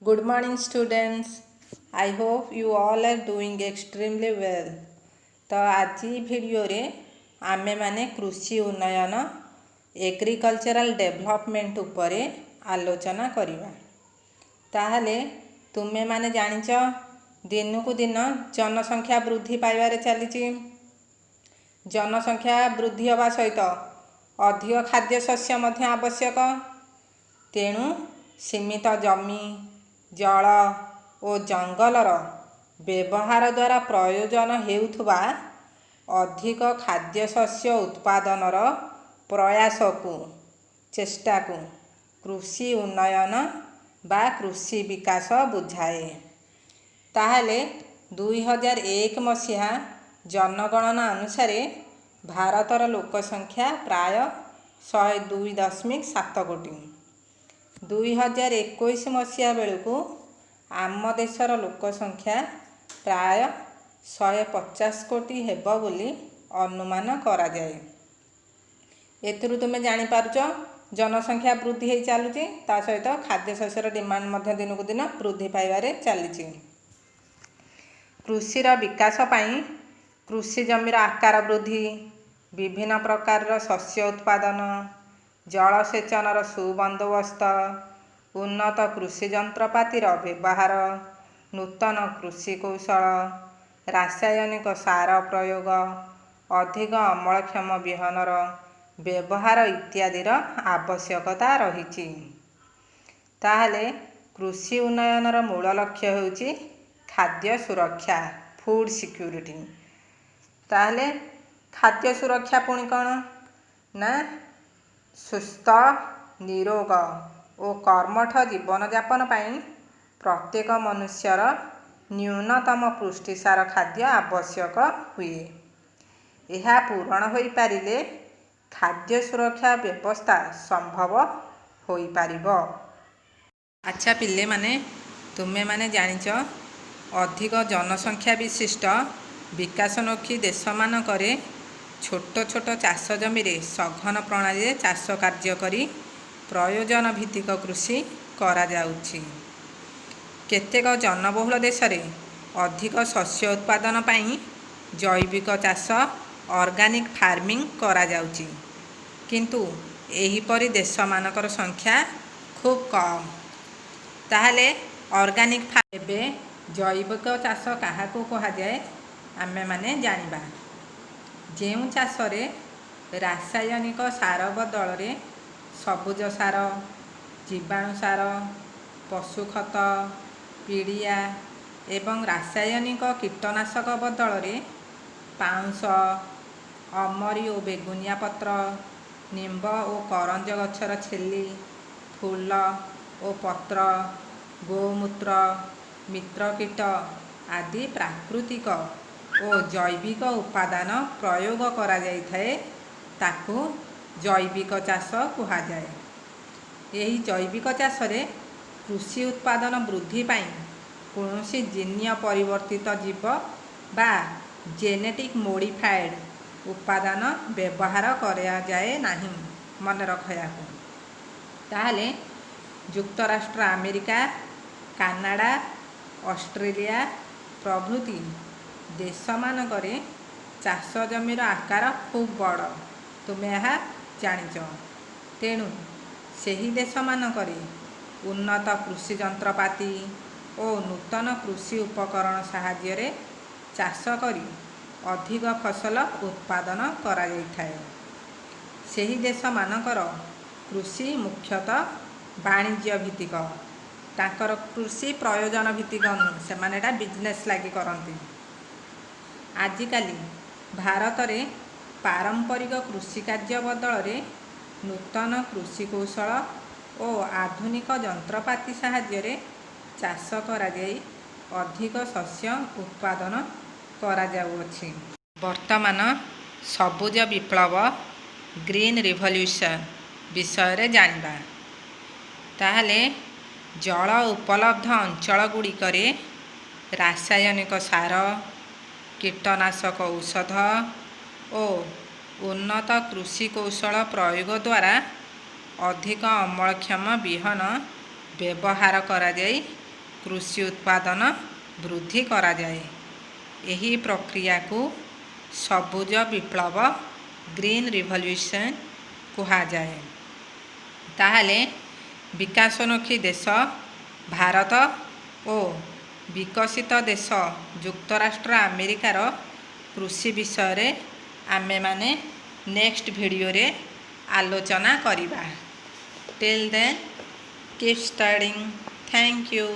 Good morning, students. I hope you all are doing extremely well. ତ ଆଜି ଭିଡ଼ିଓରେ ଆମେମାନେ କୃଷି ଉନ୍ନୟନ, ଏଗ୍ରିକଲଚରାଲ ଡେଭଲପମେଣ୍ଟ ଉପରେ ଆଲୋଚନା କରିବା। ତାହେଲେ ତୁମେମାନେ ଜାଣିଛ, ଦିନକୁ ଦିନ ଜନସଂଖ୍ୟା ବୃଦ୍ଧି ପାଇବାରେ ଚାଲିଛି। ଜନସଂଖ୍ୟା ବୃଦ୍ଧି ହେବା ସହିତ ଅଧିକ ଖାଦ୍ୟ ଶସ୍ୟ ମଧ୍ୟ ଆବଶ୍ୟକ। ତେଣୁ ସୀମିତ ଜମି, ଜଳ ଓ ଜଙ୍ଗଲର ବ୍ୟବହାର ଦ୍ୱାରା ପ୍ରୟୋଜନ ହେଉଥିବା ଅଧିକ ଖାଦ୍ୟଶସ୍ୟ ଉତ୍ପାଦନର ପ୍ରୟାସକୁ, ଚେଷ୍ଟାକୁ କୃଷି ଉନ୍ନୟନ ବା କୃଷି ବିକାଶ ବୁଝାଏ। ତାହେଲେ 2001 ମସିହା ଜନଗଣନା ଅନୁସାରେ ଭାରତର ଲୋକ ସଂଖ୍ୟା ପ୍ରାୟ 102.7 କୋଟି। 2021 ମସିହା ବେଳକୁ ଆମ ଦେଶର ଲୋକ ସଂଖ୍ୟା ପ୍ରାୟ 150 କୋଟି ହେବ ବୋଲି ଅନୁମାନ କରାଯାଏ। ଏଥିରୁ ତୁମେ ଜାଣିପାରୁଛ, ଜନସଂଖ୍ୟା ବୃଦ୍ଧି ହେଇ ଚାଲୁଛି, ତା ସହିତ ଖାଦ୍ୟଶସ୍ୟର ଡିମାଣ୍ଡ ମଧ୍ୟ ଦିନକୁ ଦିନ ବୃଦ୍ଧି ପାଇବାରେ ଚାଲିଛି। କୃଷିର ବିକାଶ ପାଇଁ କୃଷି ଜମିର ଆକାର ବୃଦ୍ଧି, ବିଭିନ୍ନ ପ୍ରକାରର ଶସ୍ୟ ଉତ୍ପାଦନ, ଜଳସେଚନର ସୁବନ୍ଦୋବସ୍ତ, ଉନ୍ନତ କୃଷି ଯନ୍ତ୍ରପାତିର ବ୍ୟବହାର, ନୂତନ କୃଷି କୌଶଳ, ରାସାୟନିକ ସାର ପ୍ରୟୋଗ, ଅଧିକ ଅମଳକ୍ଷମ ବିହନର ବ୍ୟବହାର ଇତ୍ୟାଦିର ଆବଶ୍ୟକତା ରହିଛି। ତାହେଲେ କୃଷି ଉନ୍ନୟନର ମୂଳ ଲକ୍ଷ୍ୟ ହେଉଛି ଖାଦ୍ୟ ସୁରକ୍ଷା, ଫୁଡ଼୍ ସିକ୍ୟୁରିଟି। ତାହେଲେ ଖାଦ୍ୟ ସୁରକ୍ଷା ପୁଣି କ'ଣ ନା, ସୁସ୍ଥ, ନିରୋଗ ଓ କର୍ମଠ ଜୀବନଯାପନ ପାଇଁ ପ୍ରତ୍ୟେକ ମନୁଷ୍ୟର ନ୍ୟୁନତମ ପୁଷ୍ଟିସାର ଖାଦ୍ୟ ଆବଶ୍ୟକ ହୁଏ। ଏହା ପୂରଣ ହୋଇପାରିଲେ ଖାଦ୍ୟ ସୁରକ୍ଷା ବ୍ୟବସ୍ଥା ସମ୍ଭବ ହୋଇପାରିବ। ଆଚ୍ଛା ପିଲେମାନେ, ତୁମେମାନେ ଜାଣିଛ, ଅଧିକ ଜନସଂଖ୍ୟା ବିଶିଷ୍ଟ ବିକାଶୋନ୍ମୁଖୀ ଦେଶମାନଙ୍କରେ ଛୋଟ ଛୋଟ ଚାଷ ଜମିରେ ସଘନ ପ୍ରଣାଳୀରେ ଚାଷ କାର୍ଯ୍ୟ କରି ପ୍ରୟୋଜନ ଭିତ୍ତିକ କୃଷି କରାଯାଉଛି। କେତେକ ଜନବହୁଳ ଦେଶରେ ଅଧିକ ଶସ୍ୟ ଉତ୍ପାଦନ ପାଇଁ ଜୈବିକ ଚାଷ, ଅର୍ଗାନିକ୍ ଫାର୍ମିଂ କରାଯାଉଛି। କିନ୍ତୁ ଏହିପରି ଦେଶମାନଙ୍କର ସଂଖ୍ୟା ଖୁବ୍ କମ୍। ତାହେଲେ ଅର୍ଗାନିକ୍, ଏବେ ଜୈବିକ ଚାଷ କାହାକୁ କୁହାଯାଏ, ଆମେମାନେ ଜାଣିବା। ଯେଉଁ ଚାଷରେ ରାସାୟନିକ ସାର ବଦଳରେ ସବୁଜ ସାର, ଜୀବାଣୁ ସାର, ପଶୁ ଖତ, ପିଡ଼ିଆ ଏବଂ ରାସାୟନିକ କୀଟନାଶକ ବଦଳରେ ପାଉଁଶ, ଅମରି ଓ ବେଗୁନିଆ ପତ୍ର, ନିମ୍ବ ଓ କରଞ୍ଜ ଗଛର ଛେଲି, ଫୁଲ ଓ ପତ୍ର, ଗୋମୂତ୍ର, ମିତ୍ରକୀଟ ଆଦି ପ୍ରାକୃତିକ ଓ ଜୈବିକ ଉପାଦାନ ପ୍ରୟୋଗ କରାଯାଇଥାଏ, ତାକୁ ଜୈବିକ ଚାଷ କୁହାଯାଏ। ଏହି ଜୈବିକ ଚାଷରେ କୃଷି ଉତ୍ପାଦନ ବୃଦ୍ଧି ପାଇଁ କୌଣସି ଜିନୀୟ ପରିବର୍ତ୍ତିତ ଜୀବ ବା ଜେନେଟିକ୍ ମୋଡ଼ିଫାଏଡ଼୍ ଉପାଦାନ ବ୍ୟବହାର କରାଯାଏ ନାହିଁ। ମନେ ରଖ ଏହାକୁ। ତାହେଲେ ଯୁକ୍ତରାଷ୍ଟ୍ର ଆମେରିକା, କାନାଡ଼ା, ଅଷ୍ଟ୍ରେଲିଆ ପ୍ରଭୃତି ଦେଶମାନଙ୍କରେ ଚାଷ ଜମିର ଆକାର ଖୁବ୍ ବଡ଼, ତୁମେ ଏହା ଜାଣିଛ। ତେଣୁ ସେହି ଦେଶମାନଙ୍କରେ ଉନ୍ନତ କୃଷି ଯନ୍ତ୍ରପାତି ଓ ନୂତନ କୃଷି ଉପକରଣ ସାହାଯ୍ୟରେ ଚାଷ କରି ଅଧିକ ଫସଲ ଉତ୍ପାଦନ କରାଯାଇଥାଏ। ସେହି ଦେଶମାନଙ୍କର କୃଷି ମୁଖ୍ୟତଃ ବାଣିଜ୍ୟ ଭିତ୍ତିକ। ତାଙ୍କର କୃଷି ପ୍ରୟୋଜନ ଭିତ୍ତିକ ନୁହେଁ, ସେମାନେ ଏଇଟା ବିଜନେସ୍ ଲାଗି କରନ୍ତି। ଆଜିକାଲି ଭାରତରେ ପାରମ୍ପରିକ କୃଷି କାର୍ଯ୍ୟ ବଦଳରେ ନୂତନ କୃଷି କୌଶଳ ଓ ଆଧୁନିକ ଯନ୍ତ୍ରପାତି ସାହାଯ୍ୟରେ ଚାଷ କରାଯାଇ ଅଧିକ ଶସ୍ୟ ଉତ୍ପାଦନ କରାଯାଉଅଛି। ବର୍ତ୍ତମାନ ସବୁଜ ବିପ୍ଳବ, ଗ୍ରୀନ୍ ରିଭଲ୍ୟୁସନ୍ ବିଷୟରେ ଜାଣିବା। ତାହେଲେ ଜଳ ଉପଲବ୍ଧ ଅଞ୍ଚଳ ଗୁଡ଼ିକରେ ରାସାୟନିକ ସାର, କୀଟନାଶକ ଔଷଧ ଓ ଉନ୍ନତ କୃଷି କୌଶଳ ପ୍ରୟୋଗ ଦ୍ୱାରା ଅଧିକ ଅମଳକ୍ଷମ ବିହନ ବ୍ୟବହାର କରାଯାଇ କୃଷି ଉତ୍ପାଦନ ବୃଦ୍ଧି କରାଯାଏ। ଏହି ପ୍ରକ୍ରିୟାକୁ ସବୁଜ ବିପ୍ଳବ, ଗ୍ରୀନ୍ ରିଭଲ୍ୟୁସନ୍ କୁହାଯାଏ। ତାହେଲେ ବିକାଶୋନ୍ମୁଖୀ ଦେଶ ଭାରତ ଓ ବିକଶିତ ଦେଶ ଯୁକ୍ତରାଷ୍ଟ୍ର ଆମେରିକାର କୃଷି ବିଷୟରେ ଆମେମାନେ ନେକ୍ସଟ ଭିଡ଼ିଓରେ ଆଲୋଚନା କରିବା। Till then, keep studying. Thank you.